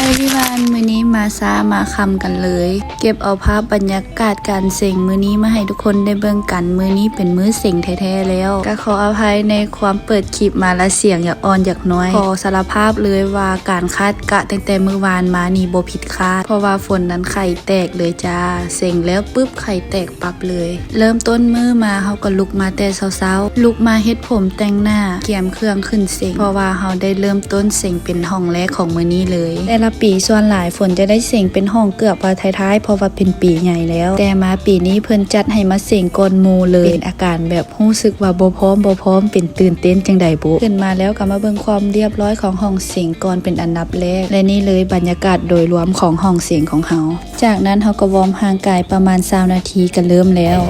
ບໍລິວານມື້ນີ້ມາຊ້າມາຄ່ຳກັນເລີຍ. ເກັບເອົາພາບບັນຍາກາດການເສັງມື້ນີ້ມາໃຫ້ທຸກຄົນໄດ້ເບິ່ງກັນ. ມື້ນີ້ເປັນມື້ເສັງແທ້ໆແລ້ວ. ກໍຂໍອະໄພໃນຄວາມເປີດຄລິບມາລະສຽງຢາກອ່ອນຢາກນ້ອຍ. ຂໍສາລະພາບເລີຍວ່າການຄາດກະຕັ້ງແຕ່ມື້ວານມານີ້ບໍ່ຜິດຄາດ, ເພາະວ່າຝົນນັ້ນໄຂ່ແຕກເລີຍຈ້າ. ເສັງແລ້ວປຶບໄຂ່ແຕກ ປັບເລີຍ. ເລີ່ມຕົ້ນມື້ມາເຮົາກໍລຸກມາແຕ່ເຊົ້າໆ, ລຸກມາເຮັດຜົມແຕ່ງໜ້າ, ກຽມເຄື່ອງຂຶ້ນເສັງ, ເພາະວ່າເຮົາໄດ້ເລີ່ມຕົ້ນເສັງເປັນຫ້ອງແລກຂອງມື້ນີ້ເລີຍ. ແຕ່ລະປີສ່ວນຫຼາຍຝົນຈະໄດ້ເສັງເປັນຫ້ອງເກືອບວ່າທ້າຍໆ ເພາະວ່າເປັນປີໃຫຍ່ແລ້ວ, ແຕ່ມາປີນີ້ເພິ່ນຈັດໃຫ້ມາເສັງກ່ອນໝູ່ເລີຍ. ເປັນອາການແບບຮູ້ສຶກວ່າບໍ່ພ້ອມ, ບໍ່ພ້ອມ, ເປັນຕື່ນເຕັ້ນຈັ່ງໃດບຸ. ຂຶ້ນມາແລ້ວກໍມາເບິ່ງຄວາມລຽບຮ້ອຍຂອງຫ້ອງເສັງກ່ອນເປັນອັນດັບແລກ, ແລະ ນີ້ເລີຍບັນຍາກາດໂດຍລວມຂອງຫ້ອງເສັງຂອງເຮົາ. ຈາກນັ້ນເຮົາກໍວອມຮ່າງກາຍປະມານຊາວນາທີກໍເລີ່ມແລ້ວ.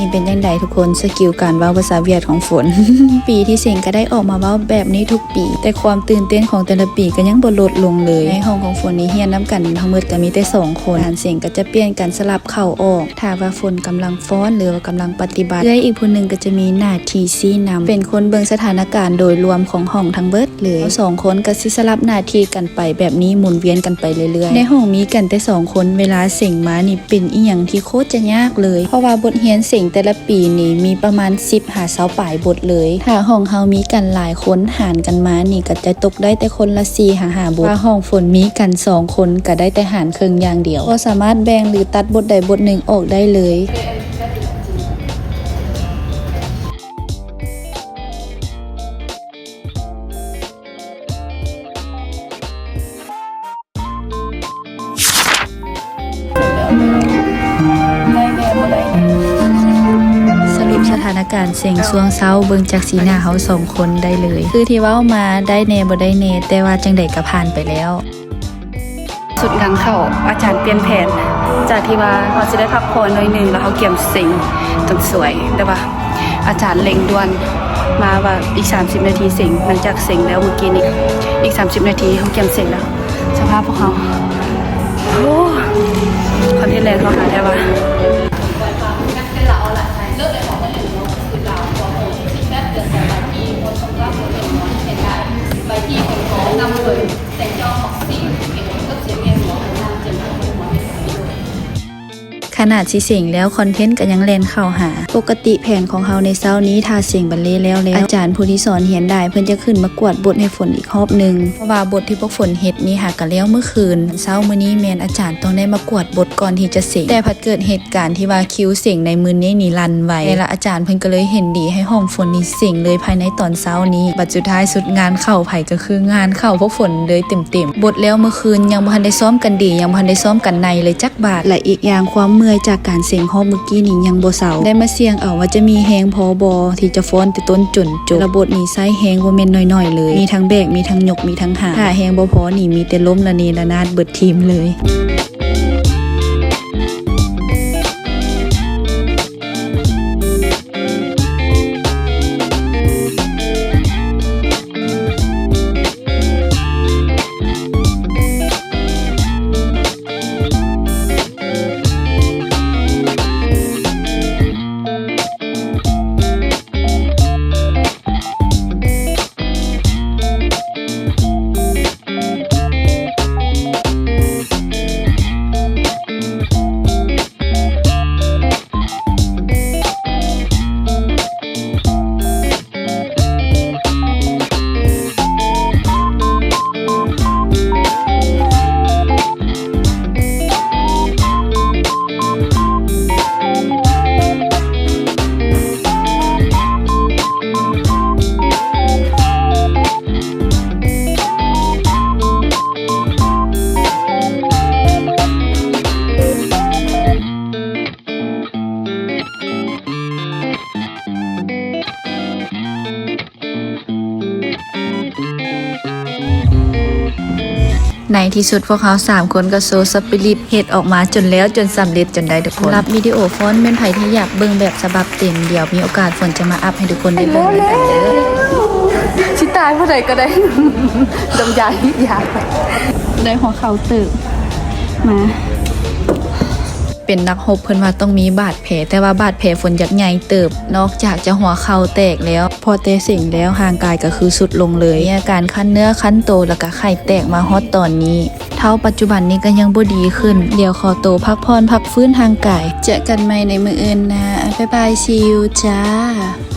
ນີ້ເປັນຈັ່ງໃດທຸກຄົນ ສະກິວການເວົ້າພາສາຫວຽດຂອງຝົນ? ປີທີ່ເສັງກໍໄດ້ອອກມາເວົ້າແບບນີ້ທຸກປີ, ແຕ່ຄວາມຕື່ນເຕັ້ນຂອງແຕ່ລະປີກໍຍັງບໍ່ລົດລົງເລີຍ. ໃນຫ້ອງຂອງຝົນນີ້ຮຽນນຳກັນທັງໝົດກໍມີແຕ່ສອງຄົນ, ການເສັງກໍຈະປ່ຽນກັນສະຫຼັບເຂົ້າອອກ. ຖ້າວ່າຝົນກຳລັງຟ້ອນ ຫຼືວ່າກຳລັງປະຕິບັດ, ເອື້ອຍອີກຜູ້ໜຶ່ງກໍຈະມີໜ້າທີ່ຊີ້ນຳ, ເປັນຄົນເບິ່ງສະຖານະການໂດຍລວມຂອງຫ້ອງທັງເບິດເລີຍ. ເຮົາສອງຄົນກໍຊິສະຫຼັບໜ້າທີ່ກັນໄປແບບນີ້, ໝູນວຽນກັນໄປເລື້ອຍໆ. ໃນຫ້ອງມີກັນແຕ່ສອງຄົນ, ເວລາເສັງມານີ້ເປັນອີ່ຫຍັງທີ່ໂຄດຈະຍາກເລີຍ, ເພາະວ່າບົດຮຽນເສັງແຕ່ລະປີນີ້ມີປະມານສິບຫາຊາວປາຍບົດເລີຍ. ຖ້າຫ້ອງເຮົາມີກັນຫຼາຍຄົນ, ຫານກັນມານີ້ກໍຈະຕົກໄດ້ແຕ່ຄົນລະສີ່ຫາຫ້າບົດ, ຖ້າຫ້ອງຝົນມີກັນສອງຄົນ ກໍໄດ້ແຕ່ຫານເຄິ່ງຢ່າງດຽວ, ບໍ່ສາມາດແບ່ງ ຫຼື ຕັດບົດໃດບົດໜຶ່ງອອກໄດ້ເລີຍ. ສະຫຼຸບສະຖານະການເສັງຊ່ວງເຊົ້າ ເບິ່ງຈາກສີໜ້າເຮົາສອງຄົນໄດ້ເລີຍ. ຄືທີ່ເວົ້າມາ ໄດ້ແດ່ບໍ່ໄດ້ແດ່, ແຕ່ວ່າຈັ່ງໃດກໍຜ່ານໄປແລ້ວ. ສຸດງານເຂົ້າ ອາຈານປ່ຽນແຜນ ຈາກທີ່ວ່າເຮົາຊິໄດ້ພັກຜ່ອນໜ້ອຍໜຶ່ງ ແລ້ວເຮົາກຽມເສັງຈົນສວຍ, ແຕ່ວ່າອາຈານເລັ່ງດ່ວນມາວ່າອີກສາມສິບນາທີເສັງ. ຫຼັງຈາກເສັງແລ້ວມື້ກີ້ນີ້ ອີກສາມສິບນາທີເຮົາກຽມເສັງແລ້ວ. ສະພາບພວກເຮົາ ໂອ້ ຄອນເທັນແລ່ນເຂົ້າຫາແທ້ວ່າ. ຂະໜາດຊິເສັງແລ້ວ ຄອນເທັນກໍຍັງແລ່ນເຂົ້າຫາ. ປົກກະຕິແຜນຂອງເຮົາໃນເຊົ້ານີ້ ຖ້າເສັງບັນເລແລ້ວແລ້ວ ອາຈານຜູ້ທີ່ສອນຮຽນໄດ້ ເພິ່ນຈະຂຶ້ນມາກວດບົດໃຫ້ຝົນອີກຮອບໜຶ່ງ, ເພາະວ່າບົດທີ່ພວກຝົນເຮັດນີ້ຫາກະແລ້ວມື້ຄືນ. ເຊົ້າມື້ນີ້ແມ່ນອາຈານຕ້ອງໄດ້ມາກວດບົດກ່ອນທີ່ຈະເສັງ, ແຕ່ພັດເກີດເຫດການທີ່ວ່າຄິວເສັງໃນມື້ນີ້ນີ້ລັນໄວ, ແລະ ອາຈານເພິ່ນກໍເລີຍເຫັນດີໃຫ້ຫ້ອງຝົນນີ້ເສັງເລີຍພາຍໃນຕອນເຊົ້ານີ້. ບັດສຸດທ້າຍສຸດ ງານເຂົ້າໃຜກໍຄືງານເຂົ້າພວກຝົນເລີຍເຕັມໆ. ບົດແລ້ວມື້ຄືນຍັງບໍ່ທັນໄດ້ຊ້ອມກັນດີ, ຍັງບໍ່ທັນໄດ້ຊ້ອມກັນໃນເລີຍຈັກບາດ. ແລະ ອີກຢ່າງຄວາມເມື່ອຍຈາກການເສັງຮອບມື້ກີ້ນີ້ຍັງບໍ່ເຊົາ, ໄດ້ມາສ່ຽງເອົາວ່າຈະມີແຮງພໍບໍ່ທີ່ຈະຟ້ອນແຕ່ຕົ້ນຈົນຈົບ. ແຕ່ລະບົດນີ້ໃຊ້ແຮງບໍ່ແມ່ນໜ້ອຍໆເລີຍ, ມີທັງແບກ ມີທັງຍົກ ມີທັງຫາມ. ຖ້າແຮງບໍ່ພໍນີ້ມີແຕ່ລົ້ມລະເນລະນາດເບິດທີມເລີຍ. ໃນທີ່ສຸດພວກເຮົາສາມຄົນກໍໂຊສະປິລິດ ເຮັດອອກມາຈົນແລ້ວຈົນສຳເລັດຈົນໄດ້ທຸກຄົນ. ສຳລັບວິດີໂອຟ້ອນແມ່ນໃຜທີ່ຢາກເບິ່ງແບບສະບັບເຕັມ ດຽວມີໂອກາດຝົນຈະມາອັບໃຫ້ທຸກຄົນໄດ້ເບິ່ງນຳກັນເດີ. ຊິຕາຍເມື່ອໃດກໍໄດ້ ດຳຢາ ຢາ ໄດ້ຫົວເຂົ່າເຕີບມາ. ເປັນນັກຮົບເພິ່ນວ່າຕ້ອງມີບາດແຜ, ແຕ່ວ່າບາດແຜຝົນຢາກໃຫຍ່ເຕີບ, ນອກຈາກຈະຫົວເຂົ່າແຕກແລ້ວ, ພໍແຕ່ເສັງແລ້ວ ຮ່າງກາຍກໍຄືຊຸດລົງເລີຍ, ມີອາການຄັນເນື້ອຄັນໂຕ ແລ້ວກໍໄຂ້ແຕກມາຮອດຕອນນີ້. ເທົ່າປັດຈຸບັນນີ້ກໍຍັງບໍ່ດີຂຶ້ນ, ດຽວຂໍໂຕພັກຜ່ອນພັກຟື້ນຮ່າງກາຍ. ເຈີກັນໃໝ່ໃນມື້ອື່ນນະ. ບາຍບາຍ see you ຈ້າ.